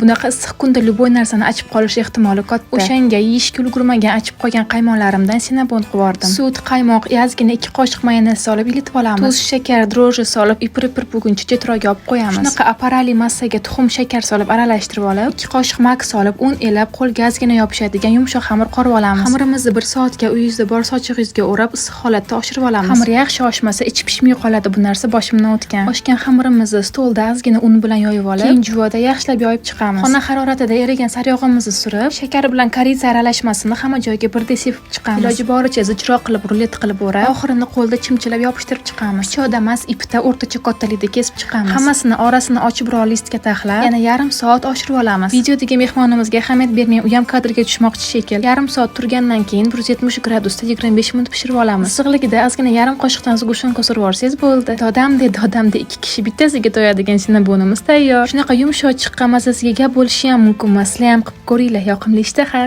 Bunaqa issiq kunda любой narsani achib qolish ehtimoli katta. O'shanga yeyishga ulgurmagan, achib qolgan qaymoqlarimdan sinabon qivordim. Sut, qaymoq, ozgina 2 qoshiq mayonez solib ilitib olamiz. Tuz, shakar, дрожжи solib, ipir-ipir bo'lguncha chetroqga olib qo'yamiz. Shunaqa aparali massaga tuxum, shakar solib aralashtirib olib, 2 qoshiq mak solib, un elab, qo'lga ozgina yopishadigan yumshoq xamir qorib olamiz. Xamirimizni 1 soatga uyingizda bor sochig'ingizga o'rab, issiq holatda oshirib olamiz. Xamir yaxshi oshmasa, ichi pishmay qoladi. Bu narsa boshimdan o'tgan. Oshgan xamirimizni stolda ozgina un bilan yoyib olib, keyin juvada yaxshilab yoyib chiqamiz. Xona haroratida erigan saryog'imizni surib, shakar bilan корица aralashmasini hamma joyga birdek sepib chiqamiz. Iloji boricha zichroq qilib rulet qilib o'rab, oxirini qo'lda chimchilab yopishtirib chiqamiz. Pichoqda emas, ipda o'rtacha kattalikda kesib chiqamiz. Hammasini orasini ochibroq listga taxlab, yana yarim soat oshirib olamiz. Videodagi mehmonimizga ahamiyat bermang, u ham kadrga tushmoqchi shekil. Yarim soat turgandan keyin 170 gradusda 25 minut pishirib olamiz. Issiqligida ozgina yarim qoshiqdan сгущёнка surib yuborsangiz bo'ldi. Dodamdek dodamdek ikki kishi bittasiga to'yadigan sinabonimiz tayyor. Shunaqa yumshoq chiqqan, mazasiga gap bo'lishi ham mumkin emas. Sizlar ham qilib ko'ringlar, yoqimli ishtaha.